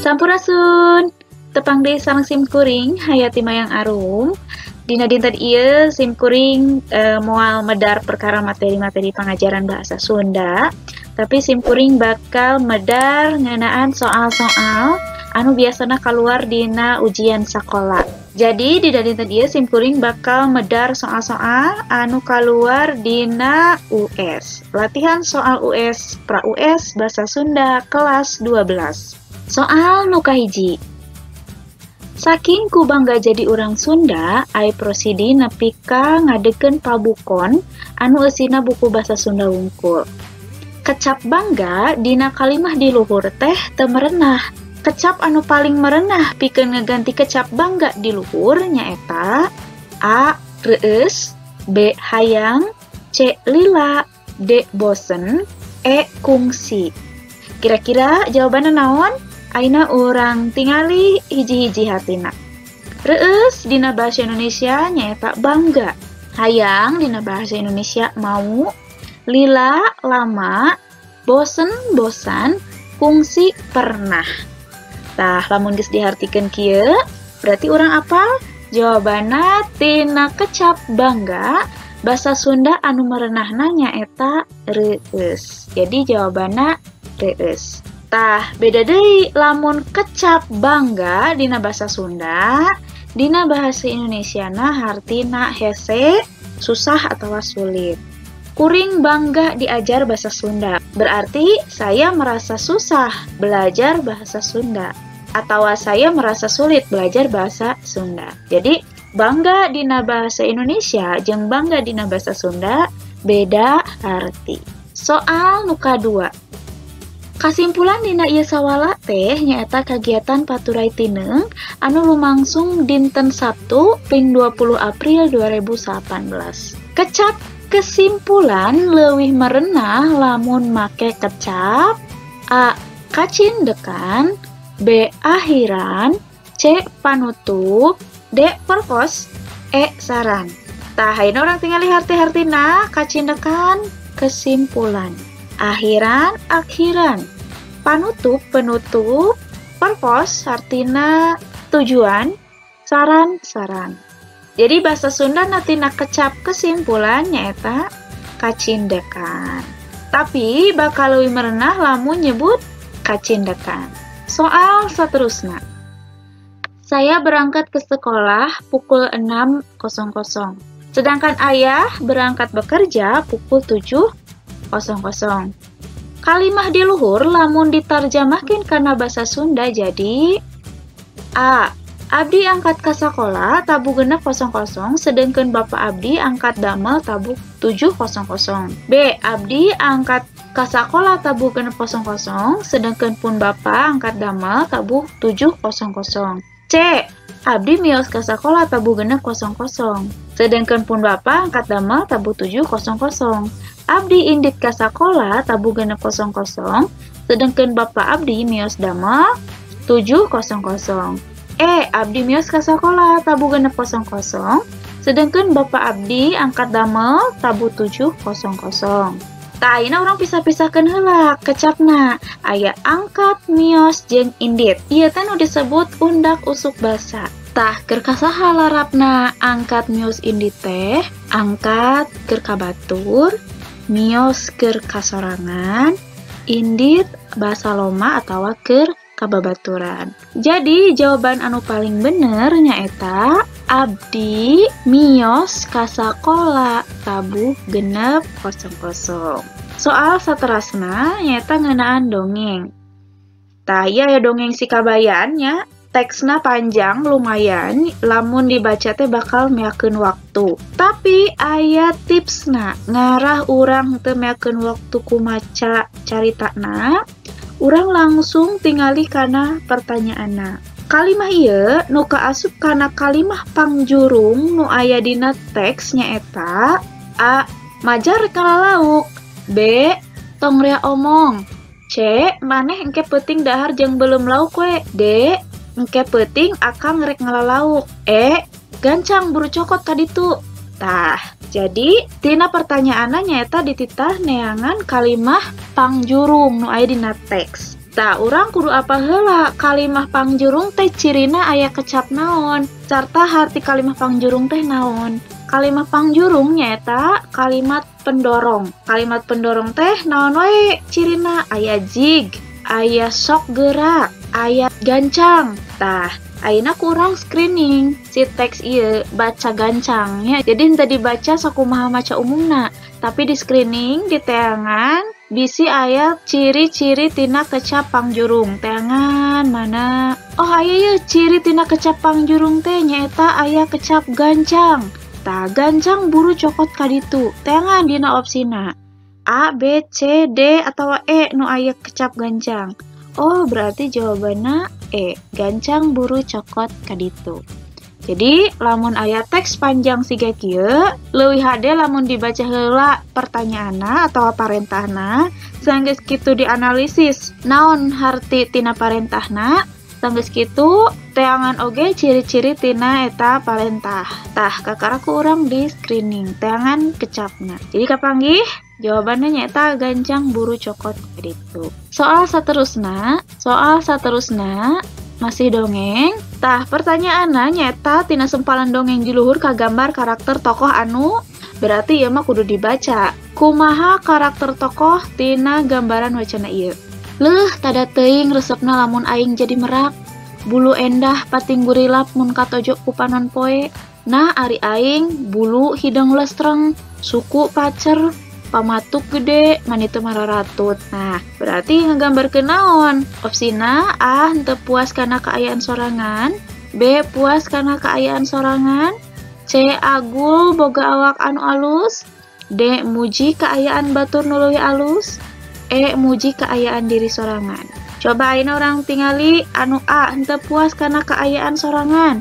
Sampurasun, tepang deui sareng sim kuring Hayati Mayang Arum. Dina dinten ieu sim kuring moal medar perkara materi-materi pangajaran bahasa Sunda, tapi sim kuring bakal medar ngeunaan soal-soal anu biasana kaluar dina ujian sakola. Jadi dina dinten ieu sim kuring bakal medar soal-soal anu kaluar dina US. Latihan soal US pra US bahasa Sunda kelas 12. Soal nu kahiji. Saking ku bangga jadi urang Sunda, ai prosidi nepi ka ngadegkeun pabukon anu eusina buku bahasa Sunda wungkul. Kecap bangga dina kalimah di luhur teh teu merenah. Kecap anu paling merenah pikeun ngeganti kecap bangga di luhur nyaeta A. Reueus, B. Hayang, C. Lila, D. Bosen, E. Kungsi. Kira-kira jawabanna naon? Ayeuna urang tingali hiji-hiji hartina. Reueus dina bahasa Indonesia nyaeta bangga. Hayang dina bahasa Indonesia mau, lila lama, bosen bosan, kungsi pernah. Tah, lamun geus dihartikeun kieu, berarti urang apal jawabanna tina kecap bangga bahasa Sunda anu merenahna nyaeta reueus. Jadi jawabanna reueus. Tah, beda deui lamun kecap bangga dina bahasa Sunda, dina bahasa Indonesiana hartina hese, susah atawa sulit. Kuring bangga diajar bahasa Sunda, berarti saya merasa susah belajar bahasa Sunda atau saya merasa sulit belajar bahasa Sunda. Jadi, bangga dina bahasa Indonesia jeung bangga dina bahasa Sunda beda arti. Soal nu kadua. Kasimpulan dina ieu sawala teh nyaeta kagiatan Paturai Tineung anu lumangsung dinten Sabtu ping 20 April 2018. Kecap kesimpulan leuwih merenah lamun make kecap A. Kacindekan, B. Akhiran, C. Panutup, D. Perkos, E. Saran. Tah, ayeuna urang tingali harti-hartina kacindekan kesimpulan, akhiran akhiran, panutup penutup, perkos artina tujuan, saran saran. Jadi bahasa Sunda natina kecap kesimpulan nyaeta kacindekan. Tapi bakal leuwih merenah lamun nyebut kacindekan. Soal seterusna. Saya berangkat ke sekolah pukul 6.00. Sedangkan ayah berangkat bekerja pukul 7.00. Kalimah di luhur lamun ditarjamahkeun kana bahasa Sunda jadi A. Abdi angkat ka sakola tabuh 6.00 sedengkeun Bapak Abdi angkat damel tabuh 7.00. B. Abdi angkat ka sakola tabuh 6.00 sedengkeun pun Bapak angkat damel tabuh 7.00. C. Abdi mios ka sakola tabuh 6.00 sedengkeun pun Bapak angkat damel tabuh 7.00. Abdi indit ka sakola tabuh 6.00 sedengkeun Bapak Abdi mios damel 7.00. E. Abdi mios ka sakola tabuh 6.00 sedengkeun Bapak Abdi angkat damel tabuh 7.00. Tah, ayeuna urang pisah-pisahkeun heula kecapna. Aya angkat, mios, jeung indit. Ieu teh nu disebut undak usuk basa. Tah, keur kasaha larapna angkat mios indit teh? Angkat keur ka batur, mios keur kasorangan, indit basa loma atawa keur kababaturan. Jadi jawaban anu paling bener nyaeta abdi mios ka sakola tabuh 6.00. Soal saterasna nyaeta ngeunaan dongeng. Tah, ieu aya dongeng si kabayan nya. Teksna panjang lumayan, lamun dibaca teh bakal meakeun waktu. Tapi aya tipsna ngarah urang teu meakeun waktu ku maca caritana, urang langsung tingali kana pertanyaanna. Kalimah ieu nu kaasup kana kalimah pangjurung nu aya dina teks nyaeta A. Majar rek ngala lauk, B. Tong rea omong, C. Maneh engke peuting dahar jeung beuleum lauk we, D. Engke peuting akang rek ngalalauk, E. Gancang buru cokot ka ditu. Tah, jadi tina pertanyaanna nyaeta dititah neangan kalimah pangjurung nu aya dina teks. Tah urang kudu apal heula kalimah pangjurung teh cirina aya kecap naon sarta harti kalimah pangjurung teh naon. Kalimah pangjurung nyaeta kalimat pendorong. Kalimat pendorong teh naon wae cirina? Aya jig, aya sok gerak, aya gancang. Tah ayeuna kurang screening si teks ieu baca gancang nya. Jadi henteu dibaca sakumaha maca umumna, tapi di screening di teangan bisi aya ciri-ciri tina kecap pangjurung. Teangan mana? Oh aya ye ciri tina kecap pangjurung teh nyaeta aya kecap gancang. Tah gancang buru cokot kaditu. Teangan dina opsina A, B, C, D atau E nu aya kecap gancang. Oh berarti jawabanna E, gancang buru cokot kaditu. Jadi lamun aya teks panjang siga kieu leuwih hade lamun dibaca heula pertanyaanna atau parentahna, sanggeus kitu dianalisis naon harti tina parentahna, sanggeus kitu teangan oge ciri-ciri tina eta parentah. Tah kakara ku urang di screening teangan kecapna. Jadi kapanggih jawabannya nyaeta gancang buru cokot kaditu. Soal saterusna masih dongeng. Tah pertanyaanna nyaeta tina sempalan dongeng di luhur kagambar karakter tokoh anu berarti ieu mah kudu dibaca. Kumaha karakter tokoh tina gambaran wacana ieu? Leuh tada teuing resepna lamun aing jadi merak. Bulu endah pating gurilap mun katojo ku panon poe. Nah ari aing bulu hideung lestreng, suku pacer, pamatuk gede, manitu mararatut. Nah, berarti ngegambarkeun naon? Opsina A henteu puas kana kaayaan sorangan, B puas kana kaayaan sorangan, C agul boga awak anu alus, D muji kaayaan batur nu leuwih alus, E muji kaayaan diri sorangan. Coba ayeuna urang tingali anu A henteu puas kana kaayaan sorangan.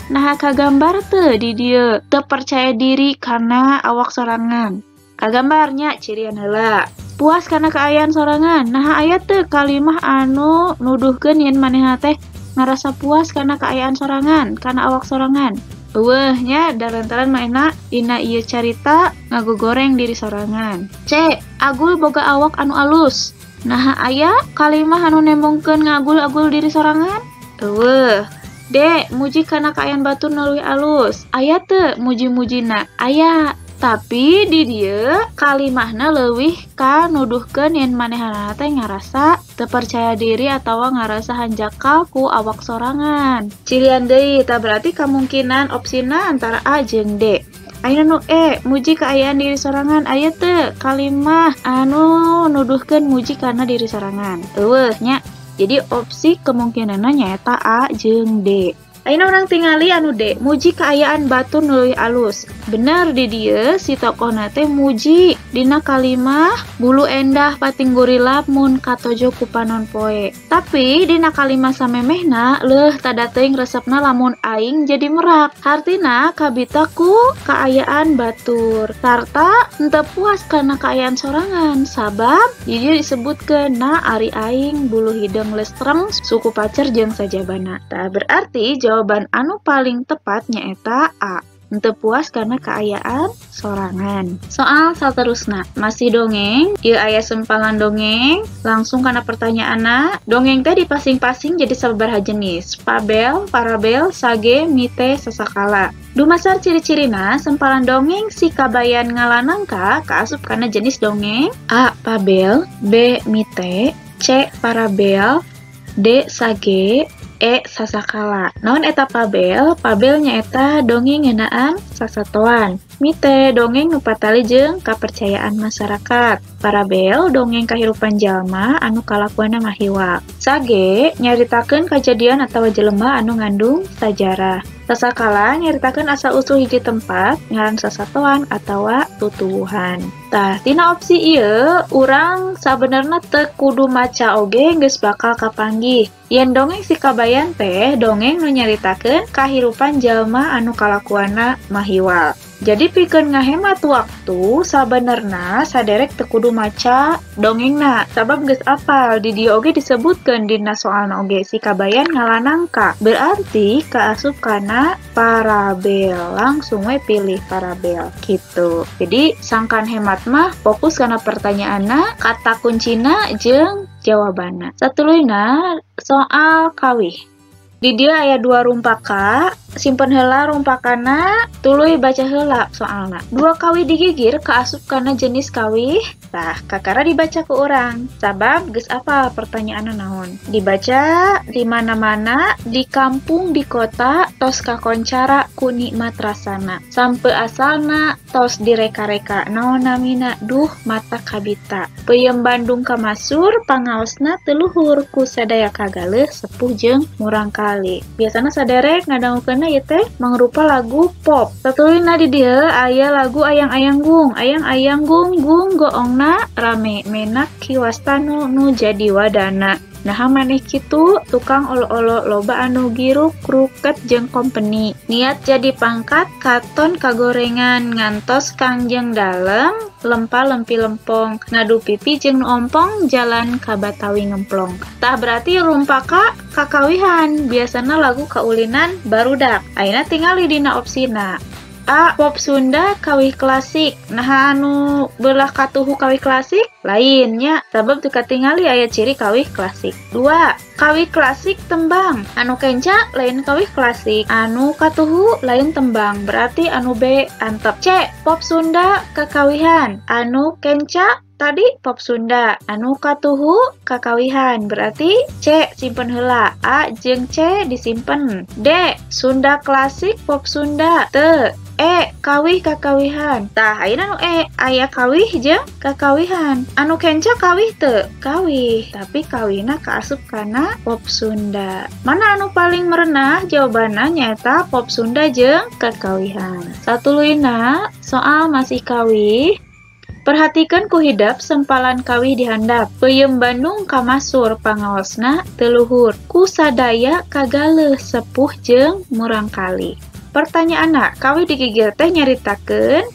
Nah kagambar teu di dieu teu percaya diri kana awak sorangan. Kagambarnya cirian heula. Puas kana kaayaan sorangan. Nah aya teu kalimah anu nuduhkeun yen manehna teh ngarasa puas kana kaayaan sorangan, kana awak sorangan. Eueuh nya dalantaran manehna dina ieu carita ngagogoreng diri sorangan. C. Agul boga awak anu alus. Nah aya kalimah anu nembongkeun ngagul-agul diri sorangan? Eueuh. D. Muji kana kaayaan batur nu leuwih alus. Aya teu muji-mujina? Aya. Tapi di dieu kalimahna leuwih ka nuduhkeun yen manehna teh ngarasa teu percaya diri atawa ngarasa hanjakal ku awak sorangan. Cirian deui tah berarti kamungkinan opsina antara A jeung D. Ayeuna nu E muji kaayaan diri sorangan aya teu kalimah anu nuduhkeun muji kana diri sorangan. Eueuh nya. Jadi opsi kemungkinanna nyaeta A jeung D. Ayeuna urang tingali anu D, muji kaayaan batur nu leuwih alus. Bener di dieu si tokohna teh muji dina kalimah bulu endah pating gurilap mun katojo ku panon poe. Tapi dina kalimah samemehna leuh tada teuing resepna lamun aing jadi merak. Hartina kabita ku kaayaan batur sarta henteu puas kana kaayaan sorangan sabab di dieu disebutkeun na ari aing bulu hideung lestreng suku pacer jeung sajabana. Tah berarti jawaban anu paling tepat nyaeta A, henteu puas karena kaayaan sorangan. Soal saterusna masih dongeng, ieu aya sempalan dongeng, langsung kana pertanyaanna. Dongeng teh dipasing-pasing jadi sababaraha jenis, fabel, parabel, sage, mite, sasakala. Dumasar ciri-cirina sempalan dongeng si kabayan ngalanangka kaasup kana jenis dongeng A. Fabel, B. Mite, C. Parabel, D. Sage, E. Sasakala. Naon eta fabel? Fabel nyaeta dongeng ngeunaan sasatoan. Mite dongeng nu patali jeung kapercayaan masyarakat. Parabel dongeng kahirupan jalma anu kalakuanna mahiwal. Sage nyaritakeun kajadian atawa jelema anu ngandung sajarah. Sasakala nyaritakeun asal usul hiji tempat, ngaran sasatoan atawa tutuwuhan. Tah, tina opsi ieu urang sabenerna teu kudu maca oge geus bakal kapanggih. Yen dongeng si kabayan teh dongeng nu nyaritakeun kahirupan jalma anu kalakuanna mahiwal. Jadi pikeun ngahemat waktu sabenerna saderek teu kudu maca dongengna sabab geus apal di dieu oge disebutkeun dina soalna oge si kabayan ngala nangka. Berarti kaasup kana parabel. Langsung we pilih parabel gitu. Jadi sangkan hemat mah fokus kana pertanyaanna, kata kuncina jeung jawabanna. Satuluyna soal kawih. Di dieu aya 2 rumpaka, simpen heula rumpakana, tuluy baca heula soalna. 2 kawih digigir kaasup kana jenis kawih. Tah, kakara dibaca ku urang. Sabab geus apal pertanyaanna naon. Dibaca di mana-mana, di kampung, di kota, tos kakoncara ku nikmat rasana. Sampe asalna tos direka-reka naon namina, duh mata kabita. Peuyeum Bandung kamasur, pangaosna teu luhur ku sadaya kagaleuh sepuh jeung murangkalih. Biasana saderek ngadangukeunna ieu teh mangrupa lagu pop. Satuluyna di dieu aya lagu Ayang-ayang Gung. Ayang-ayang gung gung goongna rame menak kiwastanu nu jadi wadana. Nah maneh kitu tukang olo-olo loba anu giruk kruket jeung company. Niat jadi pangkat katon kagorengan ngantos kangjeng dalem lempa lempi lempong ngadu pipi jeung nu ompong jalan ka Batawi ngemplong. Tah berarti rumpaka kakawihan biasana lagu kaulinan barudak. Ayeuna tingali dina opsina. A. Pop Sunda kawih klasik. Nah anu belah katuhu kawih klasik lainnya sabab teu katingali aya ciri kawih klasik. 2. Kawih klasik tembang. Anu kenca lain kawih klasik, anu katuhu lain tembang. Berarti anu B antep. C. Pop Sunda kakawihan. Anu kenca tadi pop Sunda, anu katuhu kakawihan. Berarti C simpen heula, A jeung C disimpen. D. Sunda klasik pop Sunda teu. E. Kawih kakawihan. Tah ayeuna nu E aya kawih jeung kakawihan. Anu kenca kawih teu? Kawih, tapi kawihna kaasup kana pop Sunda. Mana anu paling merenah? Jawabanna nyaeta pop Sunda jeung kakawihan. Satuluyna soal masih kawih. Perhatikan ku hidap sempalan kawih dihandap. Peuyeum Bandung kamasur pangaosna teu luhur. Ku sadaya kagaleuh sepuh jeung murangkalih. Pertanyaanna, kawih digigir teh nyaritakeun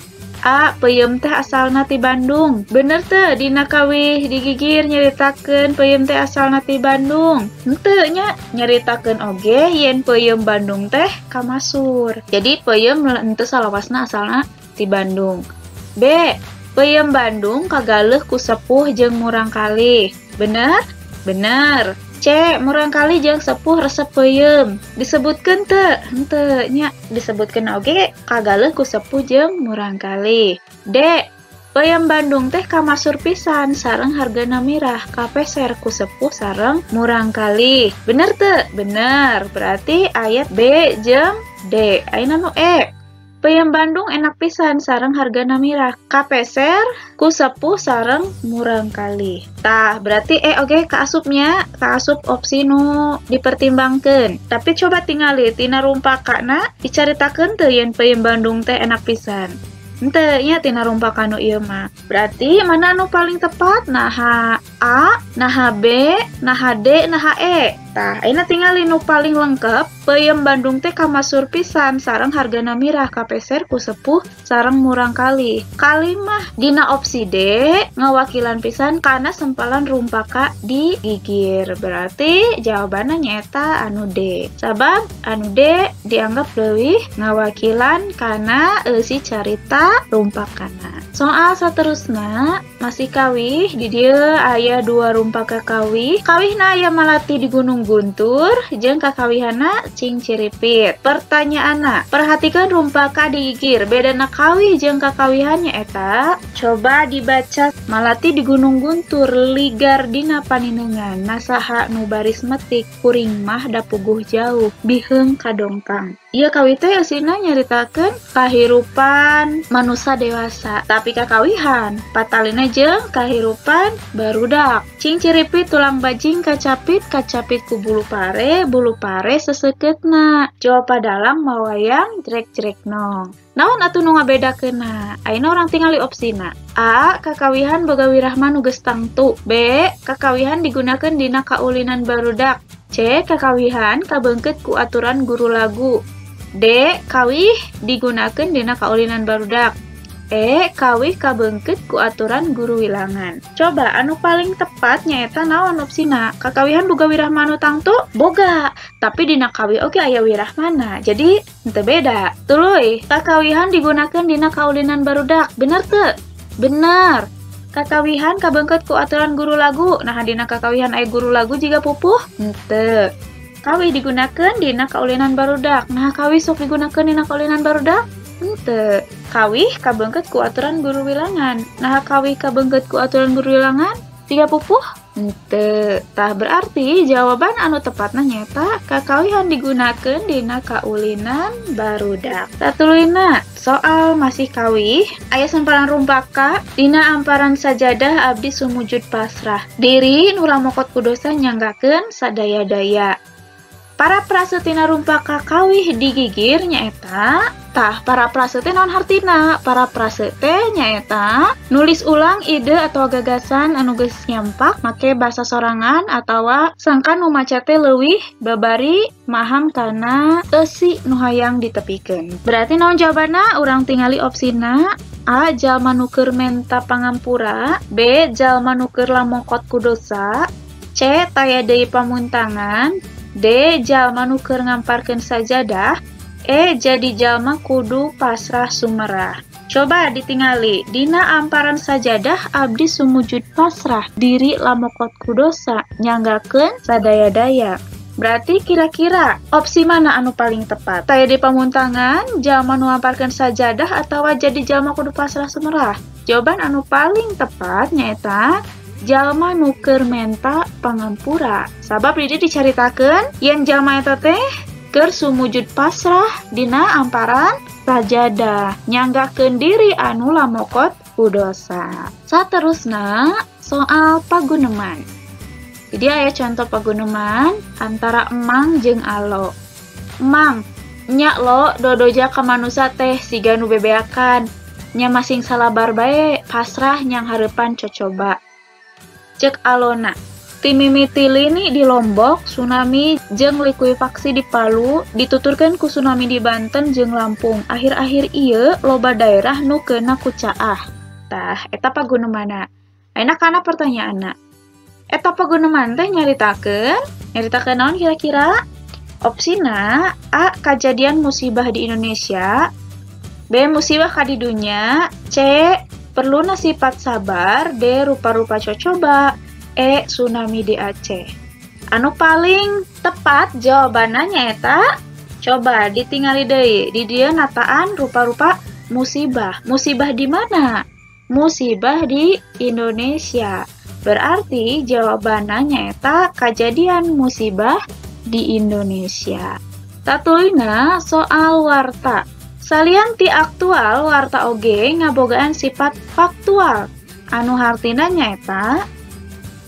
A. Peuyeum teh asalna ti Bandung. Bener teu dina kawih digigir nyaritakeun peuyeum teh asalna ti Bandung? Henteu nya, nyaritakeun oge yen peuyeum Bandung teh kamasur. Jadi peuyeum henteu salawasna asalna ti Bandung. B. Peuyeum Bandung kagaleuh ku sepuh jeung murangkalih. Bener? Bener. C. Murangkalih jeung sepuh resep peuyeum. Disebutkeun teu? Henteu nya, disebutkeun oge kagaleuh ku sepuh jeung murangkalih. D. Peuyeum Bandung teh kamasur pisan sareng hargana mirah, kapeser ku sepuh sareng murangkalih. Bener teu? Bener. Berarti ayat B jeung D. Ayeuna nu E. Peuyeum Bandung enak pisan sareng hargana mirah, kapeser ku sepuh sareng murangkalih. Tah, berarti E oge kaasupnya, kaasup opsi nu dipertimbangkeun. Tapi coba tingali tina rumpakana dicaritakeun teu yen peuyeum Bandung teh enak pisan. Henteu nya tina rumpaka nu ieu mah. Berarti mana nu paling tepat? Naha A, naha B, naha D, naha E. Tah, ayeuna tingali nu paling lengkap. Peuyeum Bandung teh kamasur pisan sareng hargana mirah, kapeser ku sepuh sareng murangkalih. Kalimah dina opsi D ngawakilan pisan kana sempalan rumpaka digigir. Berarti jawabanna nyaeta anu D. Sabab anu D dianggap leuwih ngawakilan kana eusi carita rumpakana. Soal saterusna masih kawih, di dieu aya 2 rumpaka kawih. Kawihna aya malati di Gunung Guntur jeung kakawihana cing ciripit. Pertanyaanna, perhatikan rumpaka digigir. Bedana kawih jeung kakawihannya eta. Coba dibaca. Malati di Gunung Guntur ligar dina paninengan, nasaha nu baris metik kuring mah dapuguh jauh biheung kadongkang. Ieu kawih teh eusina nyaritakeun kahirupan manusia dewasa, tapi kakawihan patalina jeung kahirupan barudak. Cing ciripit tulang bajing kacapit, kacapit ku bulu pare sesekeutna. Jawa padalang mawayang jrek-jrek nong. Naon atuh nu ngabedakeunna? Ayeuna urang tingali opsina. A. Kakawihan boga wirahma nu geus tangtu. B. Kakawihan digunakeun dina kaulinan barudak. C. Kakawihan kabeungkeut ku aturan guru lagu. D. Kawih digunakeun dina kaulinan barudak. E. Kawih kabeungkeut ku aturan guru wilangan. Coba anu paling tepat nyaeta naon opsina? Kakawihan boga wirahmanu tangtu? Boga. Tapi dina kawih oge aya wirahmana. Jadi henteu beda. Tuluy, kakawihan digunakeun dina kaulinan barudak. Bener teu? Bener. Kakawihan kabeungkeut ku aturan guru lagu. Nah, dina kakawihan aya guru lagu jiga pupuh? Henteu. Kawih digunakeun dina kaulinan barudak. Nah, kawih sok digunakeun dina kaulinan barudak? Henteu. Kawih kabeungkeut ku aturan guru wilangan. Nah, kawih kabeungkeut ku aturan guru wilangan jiga pupuh? Henteu. Tah berarti jawaban anu tepatna nyaeta kakawihan digunakeun dina kaulinan barudak. Satuluyna, soal masih kawih, aya samparan rumpaka dina amparan sajadah abdi sumujud pasrah. Diri nu lamokot ku dosa nyanggakeun sadaya-daya. Parafrase tina rumpaka kawih digigir nyaeta, tah parafrase teh naon hartina? Parafrase teh nyaeta nulis ulang ide atau gagasan anu geus nyampak make bahasa sorangan atawa sangkan nu maca teh leuwih babari maham kana eusi nu hayang ditepikeun. Berarti naon jawabanna? Urang tingali opsina. A. Jalma nu keur menta pangampura. B. Jalma nu keur lamokot ku dosa. C. Taya deui pamuntangan. D. Jalma nu keur ngamparkeun sajadah. E. Jadi jalma kudu pasrah sumerah. Coba ditingali, dina amparan sajadah abdi sumujud pasrah, diri lamokot ku dosa, nyanggakeun sadaya-daya. Berarti kira-kira opsi mana anu paling tepat? Taya di pamuntangan, jalma nu ngamparkeun sajadah atawa jadi jalma kudu pasrah sumerah? Jawaban anu paling tepat nyaeta jalma nu keur menta pangampura. Sabab di dieu dicaritakeun yen jalma eta teh keur sumujud pasrah dina amparan sajadah, nyanggakeun diri anu lamokot ku dosa. Saterusna soal paguneman. Jadi aya contoh paguneman antara emang jeung alo. Emang, nya lo dodoja ka manusa teh siga nu bebeakan, nya masing salabar bae pasrah nyang hareupan cocoba. Cek alona, timimiti lini di Lombok, tsunami jeung likuifaksi di Palu, dituturkeun ku tsunami di Banten jeung Lampung. Akhir-akhir ieu loba daerah nu keuna ku caah. Tah, eta pagunemanna. Ayeuna kana pertanyaanna. Eta paguneman teh nyaritakeun naon kira-kira? Opsina A. Kajadian musibah di Indonesia. B. Musibah ka di dunya. C. Perluna sifat sabar. D. Rupa-rupa cocoba. E. Tsunami di Aceh. Anu paling tepat jawabannya nyaeta coba ditingali deui. Di dieu nataan rupa-rupa musibah. Musibah di mana? Musibah di Indonesia. Berarti jawabannya nyaeta kajadian musibah di Indonesia. Satuluyna soal warta. Salian ti aktual, warta oge ngabogaan sifat faktual. Anu hartina nyaeta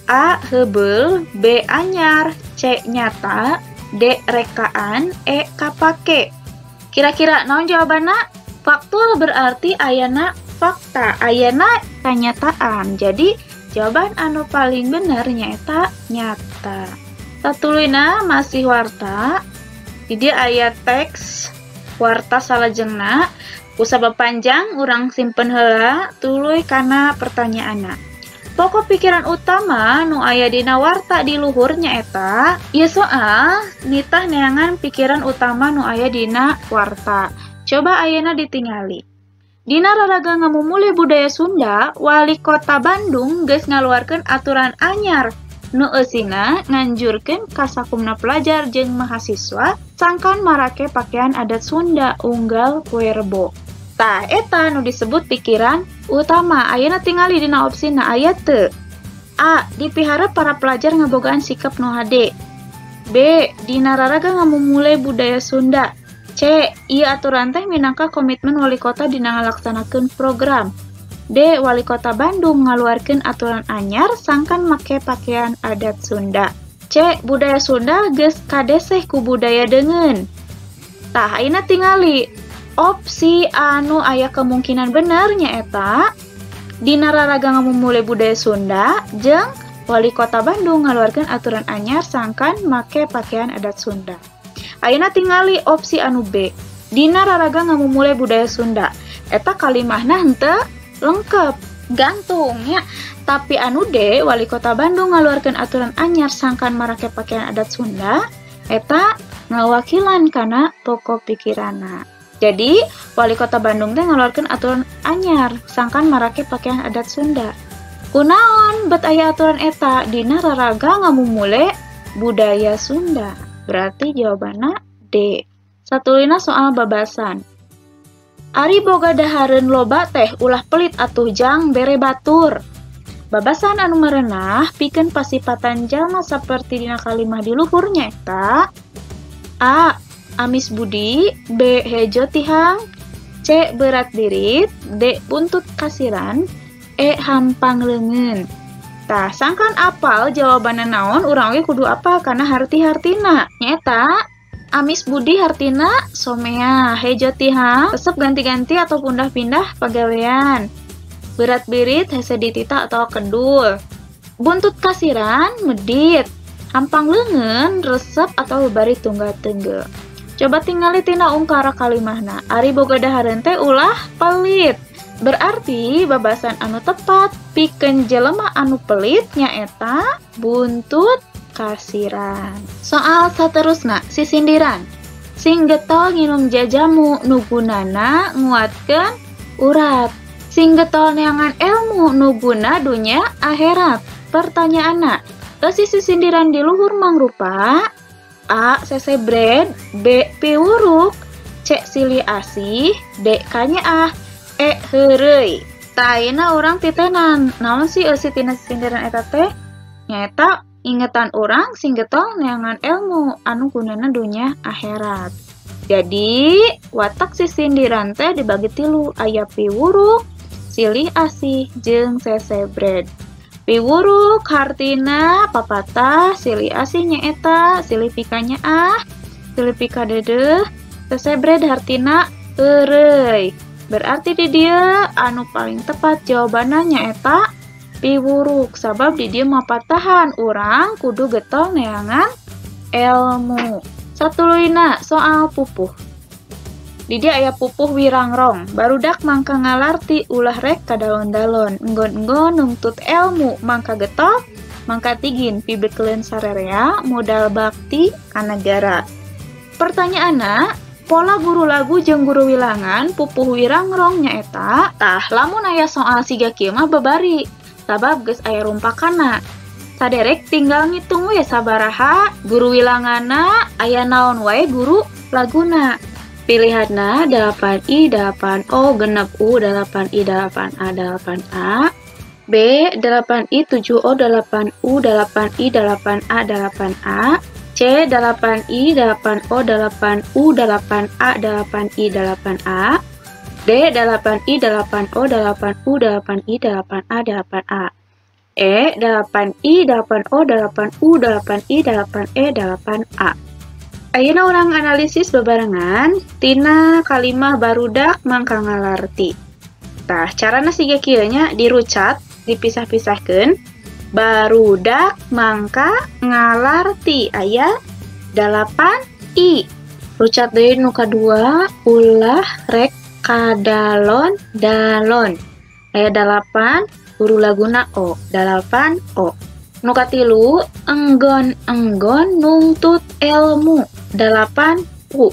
A. Heubeul, B. Anyar, C. Nyata, D. Rekaan, E. Kapake. Kira-kira naon jawabanna? Faktual berarti ayana fakta, ayana kanyataan. Jadi jawaban anu paling bener nyaeta nyata. Satuluyna masih warta. Jadi aya teks warta salajengna. Kusabab panjang urang simpen heula tuluy kana pertanyaanna. Pokok pikiran utama nu aya dina warta di luhur nyaeta ieu soal nitah neangan pikiran utama nu aya dina warta. Coba ayeuna ditingali. Dina raraga ngamumule budaya Sunda, Wali Kota Bandung geus ngaluarkeun aturan anyar nu eusina nganjurkeun ka sakumna pelajar jeung mahasiswa sangkan marake pakaian adat Sunda unggal poe Rebo. Tah eta nu disebut pikiran utama. Ayeuna tingali dina opsina aya teu? A. Dipiharep para pelajar ngabogaan sikap nu hade. B. Dina raraga ngamumule budaya Sunda. C. Ieu aturan teh minangka komitmen wali kota dina ngalaksanakeun program. D. Wali Kota Bandung ngaluarkeun aturan anyar sangkan make pakaian adat Sunda. C. Budaya Sunda geus kadeseh ku budaya deungeun. Tah ayeuna tingali opsi anu aya kemungkinan bener nyaeta dina raraga ngamumule budaya Sunda jeung Wali Kota Bandung ngaluarkeun aturan anyar sangkan make pakaian adat Sunda. Ayeuna tingali opsi anu B. Dina raraga ngamumule budaya Sunda. Eta kalimahna henteu lengkap, gantung ya. Tapi anu D, wali kota Bandung ngaluarkeun aturan anyar sangkan marake pakaian adat Sunda, eta ngawakilan kana pokok pikiranna. Jadi, wali kota Bandung teh ngaluarkeun aturan anyar sangkan marake pakaian adat Sunda. Kunaon bet aya aturan eta dina raraga ngamumule budaya Sunda. Berarti jawabanna D. Satuluyna soal babasan. Ari boga dahareun loba teh ulah pelit atuh jang bere batur. Babasan anu merenah pikeun pasipatan jalma saperti dina kalimah di luhur nyaeta A. Amis budi, B. Hejo tihang, C. Berat dirit, D. Buntut kasiran, E. Hampang leungeun. Tah, sangkan apal jawabanna naon urang oge kudu apal kana harti-hartina. Nyaeta amis budi hartina somea, hejo tihang resep ganti-ganti atau pindah-pindah pagawean. Berat birit hese ditita atau kedul. Buntut kasiran medit. Hampang leungeun resep atau bari tunggal tenggel. Coba tingali tina ungkara kalimahna. Ari boga dahareun teh ulah pelit. Berarti babasan anu tepat pikeun jelema anu pelit nyaeta buntut kasiran. Soal saterusna sisindiran. Sing getol nginum jajamu nu gunana nguatkeun urat. Sing getol neangan ilmu nu guna dunya akhirat. Pertanyaanna, eusi sisindiran di luhur mangrupa A. Sesebred, B. Piwuruk, C. Silih asih, D. Kanyaah, E. Heureuy. Tah ayeuna urang titenan. Naon sih eusi tina sisindiran eta teh? Nyaeta ingetan urang sing getol neangan ilmu anu gunana dunya akhirat. Jadi watak sisindiran teh dibagi tilu, aya piwuruk, silih asih, jeung sesebred. Piwuruk hartina papatah, silih asih nyaeta silih pika nyaah, silih pika deudeuh, sesebred hartina heureuy. Berarti di dieu anu paling tepat jawabanna nyaeta piwuruk, sabab di dieu mapatahan urang kudu getol neangan ilmu. Satuluyna soal pupuh. Di dieu aya pupuh wirangrong, barudak mangka ngalarti ulah rek kadalon-dalon, enggon-enggon nungtut ilmu mangka getol, mangka tigin pibekeleun sarerea modal bakti ka nagara. Pertanyaanna, pola guru lagu jeung guru wilangan pupuh wirangrong nyaeta? Tah, lamun aya soal siga kieu mah babari, sabab geus aya rumpakanna. Saderek tinggal ngitung we sabaraha guru wilanganna, aya naon wae guru laguna. Pilihanna 8I 8O genep U 8I 8A 8A, B 8I 7O 8U 8I 8A 8A, C 8I 8O 8U 8A 8I 8A, D 8I 8O 8U 8I 8A 8A, E 8I 8O 8U 8I 8E 8A. Ayeuna urang analisis bebarengan tina kalimah barudak mangka ngalarti. Tah, carana siga kieu nya dirucat, dipisah-pisahkeun. Barudak mangka ngalarti aya 8 i. Rucat deui nu kadua ulah rek kadalon dalon. Aya 8 guru laguna o, 8 o. Nu katilu enggon-enggon nungtut ilmu 8 u.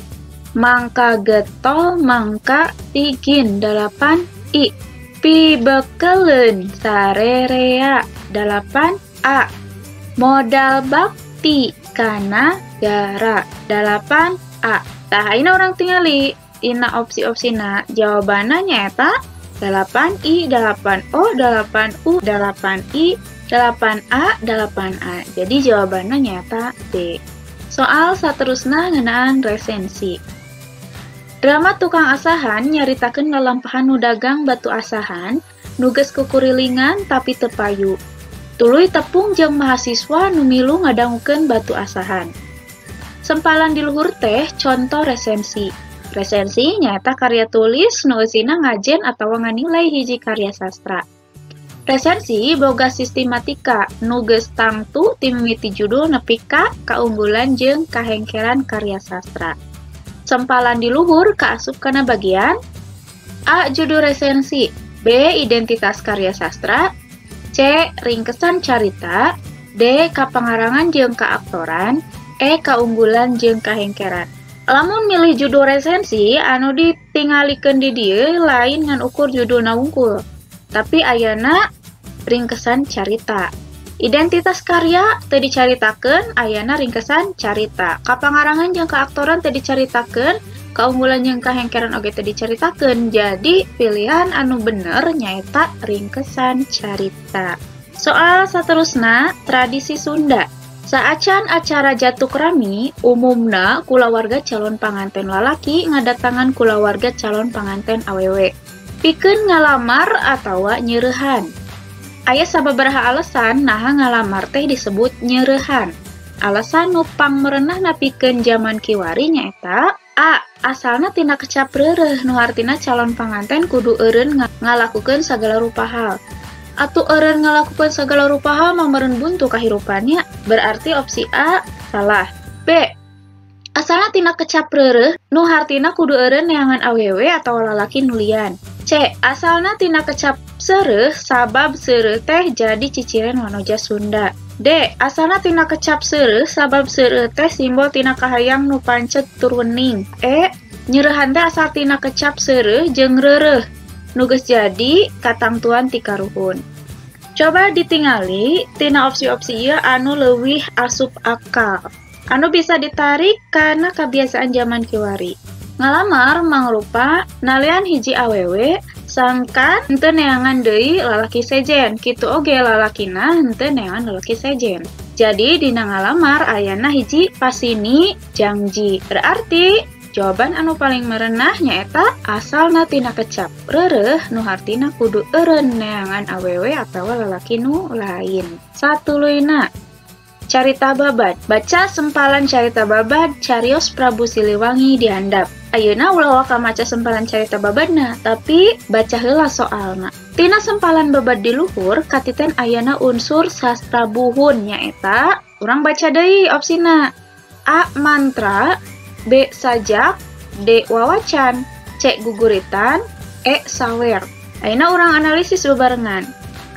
Mangka getol mangka tigin 8 i. Pibekeleun sarerea 8 a. Modal bakti kana gara 8 a. Tah ayeuna urang tingali dina opsi-opsina, jawabanna nyaeta 8i 8o 8u 8i 8a 8a. Jadi jawabannya nyata D. Soal saterusna ngeunaan resensi. Drama Tukang Asahan nyaritakeun lalampahan nu dagang batu asahan, nu geus kukurilingan tapi teu payu. Tuluy tepung jeung mahasiswa nu milu ngadangukeun batu asahan. Sempalan di luhur teh contoh resensi. Resensi nyaeta karya tulis nu eusina ngajen atawa nganilai hiji karya sastra. Resensi boga sistematika nu geus tangtu ti mimiti judul nepi ka kaunggulan jeung kahengkeran karya sastra. Sempalan di luhur kaasup kana bagian A. Judul resensi, B. Identitas karya sastra, C. Ringkesan carita, D. Kapangarangan jeung kaaktoran, E. Kaunggulan jeung kahengkeran. Lamun milih judul resensi anu ditingalikeun di dieu lain ngan ukur judulna wungkul, tapi ayana ringkesan carita. Identitas karya teu dicaritakeun, ayana ringkesan carita. Kapangarangan jeung kaaktoran teu dicaritakeun, kaunggulan jeung kahengkeran oge teu dicaritakeun. Jadi pilihan anu bener nyaeta ringkesan carita. Soal saterusna, tradisi Sunda. Saacan acara jatuk rami, umumna kulawarga calon panganten lalaki ngadatangan kulawarga calon panganten awewe. Pikeun ngalamar atawa nyereuhan. Aya sababaraha alasan naha ngalamar teh disebut nyereuhan. Alasan nu pangmerenahna pikeun jaman kiwari nyaeta A. Asalna tina kecap reureuh nu hartina calon panganten kudu eureun ngalakukeun sagala rupa hal. Atuh eureun ngalakukeun sagala rupa hal mah meureun buntu kahirupannya, berarti opsi A salah. B. Asalna tina kecap reureuh nu hartina kudu eureun neangan awewe atawa lalaki nu lian. C. Asalna tina kecap seureuh sabab seureuh teh jadi ciciren wanoja Sunda. D. Asalna tina kecap seureuh sabab seureuh teh simbol tina kahayang nu pancet tur wening. E. Nyereuhan teh asal tina kecap seureuh jeung reureuh nu geus jadi katangtuan ti karuhun. Coba ditingali tina opsi-opsi ieu anu leuwih asup akal, anu bisa ditarik karena kebiasaan zaman kiwari. Ngalamar mangrupa nalian hiji awewe sangkan henteu neangan deui lalaki sejen, kitu oge lalakina henteu neangan lalaki sejen. Jadi dina ngalamar ayana hiji pasini jangji. Berarti jawaban anu paling merenah nyaeta asalna tina kecap reureuh nu hartina kudu eureun neangan awewe atawa lalaki nu lain. Satuluyna, carita babad. Baca sempalan carita babad carios Prabu Siliwangi dihandap. Ayeuna ulah waka maca sempalan carita babadna, tapi baca heula soalna. Tina sempalan babad di luhur katiten ayana unsur sastra buhun nyaeta urang baca deui opsina. A. Mantra, B. Sajak, D. Wawacan, C. Guguritan, E. Sawer. Ayeuna urang analisis bebarengan.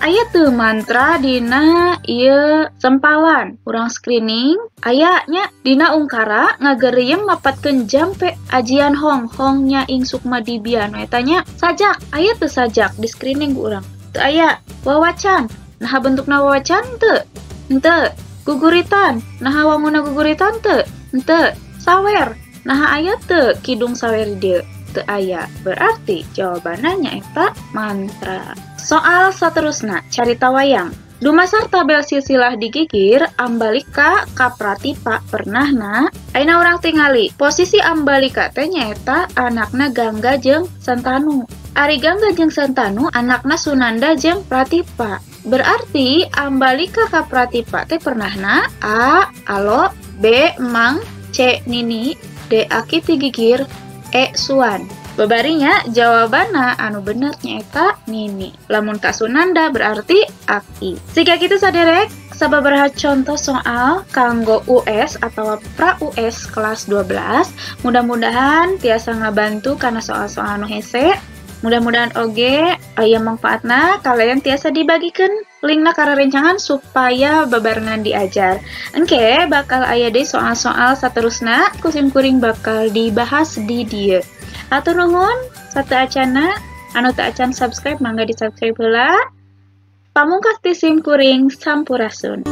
Aya teu mantra dina ieu sempalan. Urang screening aya nya dina ungkara ngageriem mapatkeun jampe ajian hong hong nya ing sukma dibia nu eta nya sajak. Aya teu sajak di screening ku urang. Teu aya. Wawacan, naha bentukna wawacan teu? Henteu. Guguritan, naha wanguna guguritan teu? Henteu. Sawer, naha aya teu kidung sawer dieu? Teu aya. Berarti jawabanna nyaeta mantra. Soal saterusna, carita wayang. Dumasar tabel silsilah digigir, Ambalika ka Pratipa pernahna. Ayeuna urang tingali, posisi Ambalika teh nyaeta anakna Gangga jeung Santanu. Ari Gangga jeung Santanu anakna Sunanda jeung Pratipa. Berarti Ambalika ka Pratipa teh pernahna A. Alo, B. Mang, C. Nini, D. Aki Tigigir, E. Suan. Babarinya jawabanna anu bener nyaeta Nini. Lamun ka Sunanda berarti Aki. Siga kitu saderek sababaraha contoh soal kanggo US atau pra US kelas 12. Mudah-mudahan tiasa ngabantu karena soal-soal anu hese. Mudah-mudahan oge aya mangfaatna, kalian tiasa dibagikan linkna ka rerencangan supaya babarengan diajar. Engke bakal aya deui soal-soal saterusna ku sim kuring bakal dibahas di dieu. Hatur nuhun sateuacana anu teu acan subscribe mangga di-subscribe heula. Pamungkas ti sim kuring sampurasun.